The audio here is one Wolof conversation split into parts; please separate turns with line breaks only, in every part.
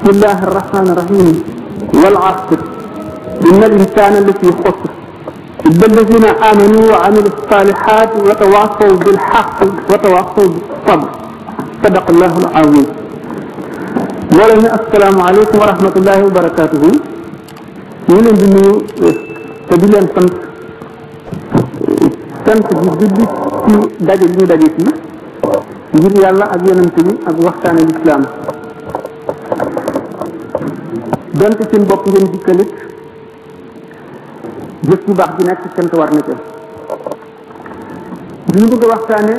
بسم الله الرحمن الرحيم والعصر إن الإنسان لفي خسر إلا الذين آمنوا وعملوا الصالحات وتواصوا بالحق وتواصوا بالصبر صدق الله العظيم. ولنا السلام عليكم ورحمة الله وبركاته. ñu leen di nuyu te di leen sant di julli ci daje bi ñu daje fii ngir yàlla ak yonent bi ak waxtaane lislaam donte seen bopp ngeen dikkalit jëf bu baax ji nekk sant war na ca li ñu bëgg a waxtaane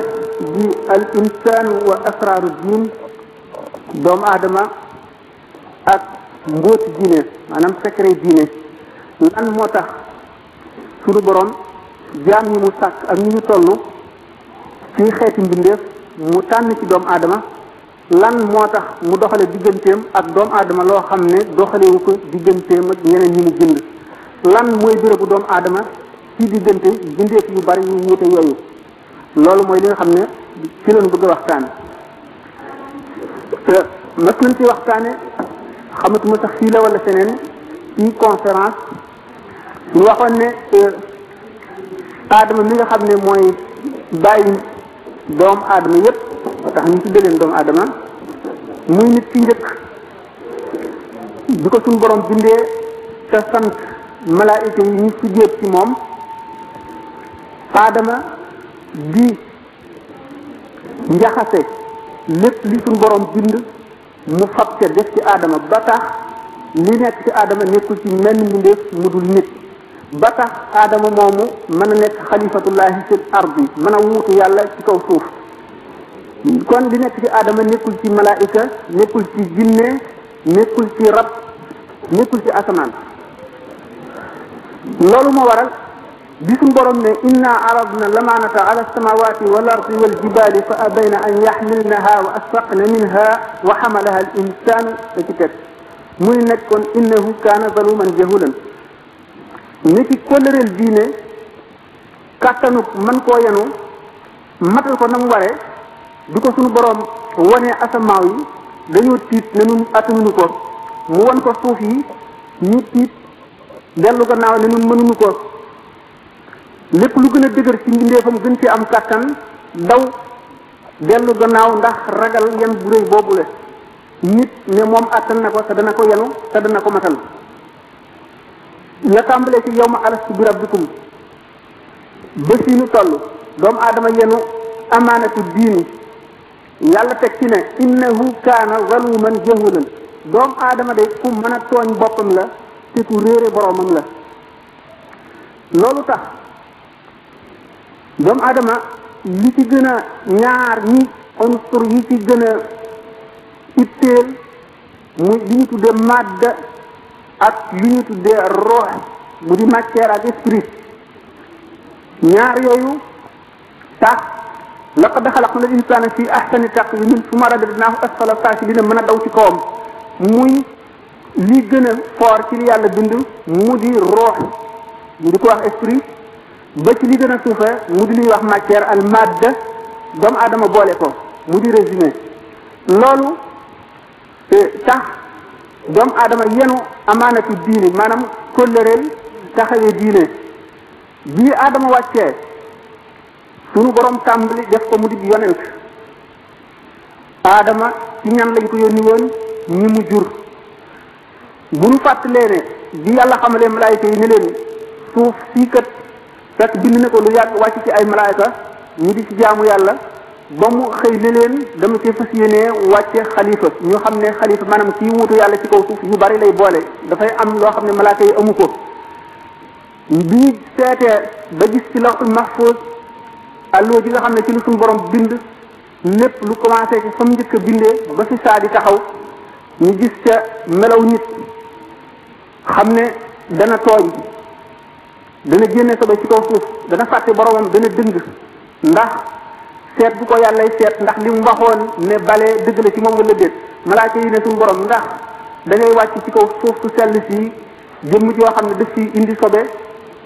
di al insaan wa asraaru diin doomu aadama ak mbóoti diine maanaam secret diine lan moo tax suñu borom jaam yi mu sàkk ak ñu ñu toll ci xeeti mbindeef mu tànn ci doomu aadama lan moo tax mu doxale digganteem ak doomu aadama loo xam ne doxalewu ko digganteem ak ñeneen ñi mu bind lan mooy bérébu doomu aadama ci diggante bindeef yu bari yu wuute yooyu loolu mooy li nga xam ne ci lañu bëgg a waxtaane te mas nañ ci waxtaane xamatuma sax fii la wala feneen ci conférence ñu waxoon ne aadama mi nga xam ne mooy bàyyi doomu aadama yépp tax ñu tudde leen doomu aadama muy nit ci njëkk bi ko suñu borom bindee te sant malaayika yi ñu sujjóot ci moom aadama di njaxase lépp li suñu borom bind mu fab ca def ci aadama ba tax li nekk ci aadama nekkul ci menn mbindeef mu dul nit ba tax aadama moomu mën a nekk xalifatullahi fil ardi mën a wuutu yàlla ci kaw suuf kon li nekk ci aadama nekkul ci malaayika nekkul ci jinne nekkul ci rab nekkul ci asamaan loolu moo waral bi suñu borom ne inna aradna lamaanata ala samawati wal ardi wal jibali fa abayna an yaxmilnaha wa asfaqna minha wa xamalaha al insanu da ci teg muy nekkoon innahu kaana zaluman jahulan ni ki kóllëreel diine kàttanu man koo yenu matal ko na mu waree bi ko suñu borom wanee asamaaw yi dañoo tiit ne nun attanuñu ko mu won ko suuf yi ñu tiit dellu gannaaw ne nun mënuñu ko lépp lu gën a dëgër ci mbindeefam gën ci am kàttan daw dellu gannaaw ndax ragal yan bu rëy boobule nit ne moom attan na ko te dana ko yenu te dana ko matal la tàmbalee ci yawma alastu bi rabbikum ba fii nu toll doomu aadama yenu amaanatu diini yàlla teg ci ne innahu kaana zaluman jahulan doomu aadama de ku mën a tooñ boppam la te ku réere boroomam la loolu tax doomu aadama li ci gën a ñaar ñi unsur yi ci gën a itteel muy li ñu tuddee madda ak li ñu tuddee ruux bu di matière ak esprit ñaar yooyu tax laqad xalaqna al insana fi ahsani taqwiim summa radadnaahu asfala saafiliina mën a daw ci kawam muy li gën a fort ci li yàlla bind mu di ruux mu di ko wax esprit ba ci li gën a suufee mu di li ñuy wax matière al madda doomu aadama boole ko mu di résumé loolu tax doomu aadama yenu amaanatu diine maanaam kóllëreel taxawee diine bii aadama wàccee sunu borom tàmbali def ko mu di yonent aadama ci ñan lañ ko yónni woon ñi mu jur bu nu fàttalee ne bi yàlla xamalee malaayika yi ne leen suuf sii kat fekk bind na ko lu yàgg wàcc ci ay malaayika ñu di ci jaamu yàlla ba mu xëy ne leen dama ci fas yéenee wàcce xalifa ñu xam ne xalifa maanaam kii wuutu yàlla ci kaw suuf yu bari lay boole dafay am loo xam ne malaaka yi amu ko bi seetee ba gis ci lawhul mahfuz allo ji nga xam ne ci lu suñu borom bind lépp lu commencé ci fa mu njëkk a bindee ba fi saa di taxaw ñu gis ca melaw nit xam ne dana tooñ dana génne sobe ci kaw suuf dana fàtte boromam dana dëng ndax seet bu ko yàllay seet ndax li mu waxoon ne bale dëgg la ci moom wala déet malaaka yi ne suñu borom ndax da ngay wàcc ci kaw suuf su sell si jëmm joo xam ne daf fi indi sobe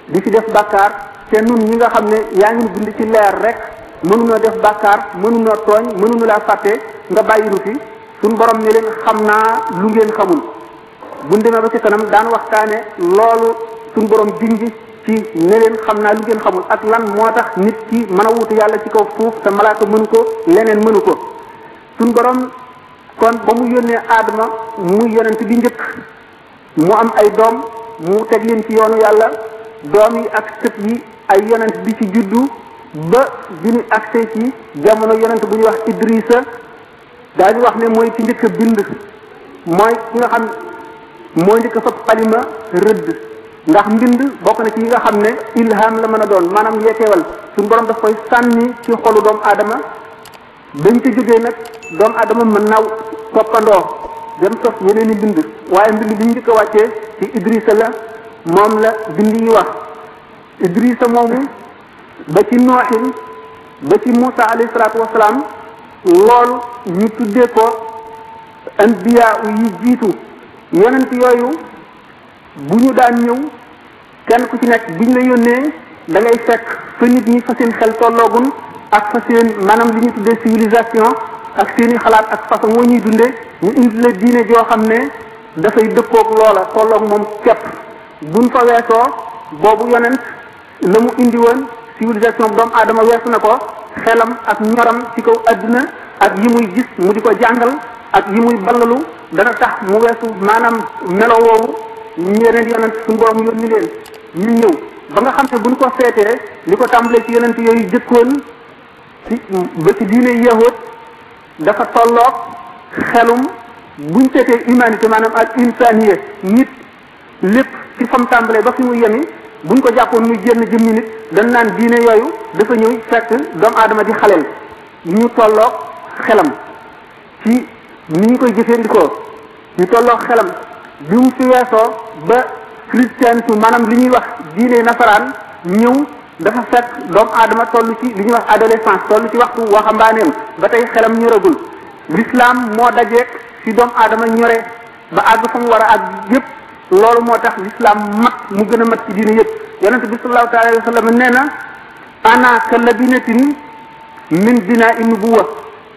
di fi def bàkkaar te nun ñi nga xam ne yaa ngi bind ci leer rek mënunoo def bàkkaar mënunoo tooñ mënunu laa fàtte nga bàyyi nu fi suñ borom ne leen xam naa lu ngeen xamul. buñ demee ba ci kanam daan waxtaane loolu suñ borom junj ci ne leen xam naa lu ngeen xamul ak lan moo tax nit ki mën a wutu yàlla ci kaw suuf te malaaka mënu ko leneen mënu ko. suñ borom kon ba mu yónnee Adama muy yonent bi njëkk mu am ay doom mu teg leen ci yoonu yàlla doom yi ak sët yi ay yonent bi ci juddu ba bi ñu agsee ci jamono yonent bu ñuy wax Idrissa daal di wax ne mooy ki njëkk a bind mooy ki nga xam moo njëkk a fab xalima rëdd ndax mbind bokk na ci yi nga xam ne ilham la mën a doon maanaam yeeteewal suñu borom daf koy sànni ci xolu doomu aadama bañ ca jógee nag doomu aadama mën naw toppandoo dem sos yeneen i bind waaye mbind bi ñu njëkk a wàccee ci Idrissa la moom la bind yi wax Idrissa moomu ba ci Nooxin ba ci Muusa alayhi salaatu wasalaam loolu ñu tuddee ko anbiya yi jiitu yonent yooyu bu ñu daan ñëw kenn ku ci nekk biñ la yónnee da ngay fekk fa nit ñi fa seen xel tolloogun ak fa seen maanaam li ñu tuddee civilisation ak seen i xalaat ak façon moo ñuy dundee ñu indi la diine joo xam ne dafay dëppoog loola tolloog moom képp buñ fa weesoo boobu yonent la mu indi woon civilisation doomu aadama weesu na ko xelam ak ñoram ci kaw adduna ak yi muy gis mu di ko jàngal ak yi muy ballalu dana tax mu weesu maanaam melo woowu yeneen yonent suñu borom yónni leen ñu ñëw ba nga xam ne buñ ko seetee li ko tàmbalee ci yonent yooyu jëkkoon ci ba ci diine yahud dafa tolloog xelum buñ seetee humanité maanaam ak insaniye nit lépp ci fam tàmbalee ba fi mu yemi buñ ko jàppoon muy génn jëmmi nit dañ naan diine yooyu dafa ñëw fekk doomu aadama di xaleel ñu tolloog xelam ci ni ñu koy jëfandikoo ñu tolloog xelam bi mu fi weesoo ba christianisme maanaam li ñuy wax diine nasaraan ñëw dafa fekk doomu aadama toll ci li ñuy wax adolescence toll ci waxtu waxambaaneem ba tey xelam ñoragul l'islam moo dajeek ci doomu aadama ñore ba àgg fa mu war a àgg yépp loolu moo tax l'islam mat mu gën a mat ci diine yépp yonent bi sallallahu taala alayhi wa sallam nee na ana ka labinatin min binaa nubuwa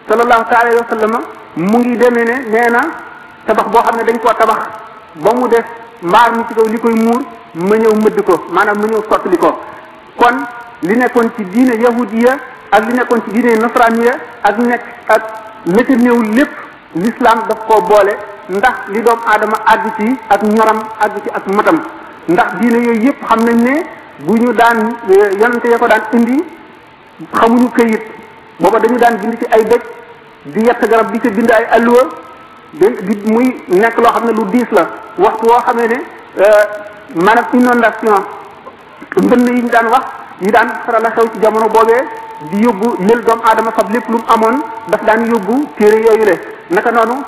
sallallahu taala alayhi wa sallam mu ngi demee ne nee na tabax boo xam ne dañ koo tabax ba mu def mbaar mi ci kaw li koy muur ma ñëw mëdd ko maanaam ma ñëw sottali ko kon li nekkoon ci diine yahudiya ak li nekkoon ci diine nasraniya ak nekk ak la ca néew lépp l'islam daf koo boole ndax li doomu aadama àgg ci ak ñoram àgg ci ak matam ndax diine yooyu yëpp xam nañ ne bu ñu daan yonente ya ko daan indi xamuñu këyit booba dañu daan bind ci ay dëj di yett garab di ca bind ay alluwa di muy nekk loo xam ne lu diis la waxtu woo xamee ne maanaam inondation mbënn yi ñu daan wax yi daan faral a xew ci jamono boobee di yóbbu lël doomu aadama fab lépp lu mu amoon daf daan yóbbu téere yooyu le naka noonu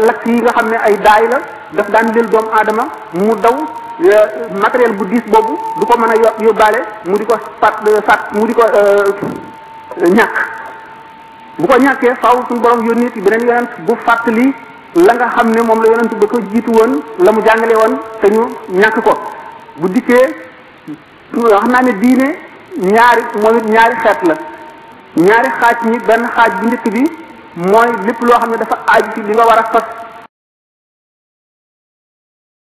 lakk yi nga xam ne ay daay la daf daan lël doomu aadama mu daw matériel bu diis boobu du ko mën a yóbbaale mu di ko fat mu di ko ñàkk bu ko ñàkkee faaw suñu borom yónni ci beneen yonent bu fàttali la nga xam ne moom la yonent ba ko jiitu woon la mu jàngale woon te ñu ñàkk ko bu dikkee wax naa ne diine moom it ñaari xeet la ñaari xaaj ñi benn xaaj bu njëkk bi mooy lépp loo xam ne dafa aaju ci li nga war a fas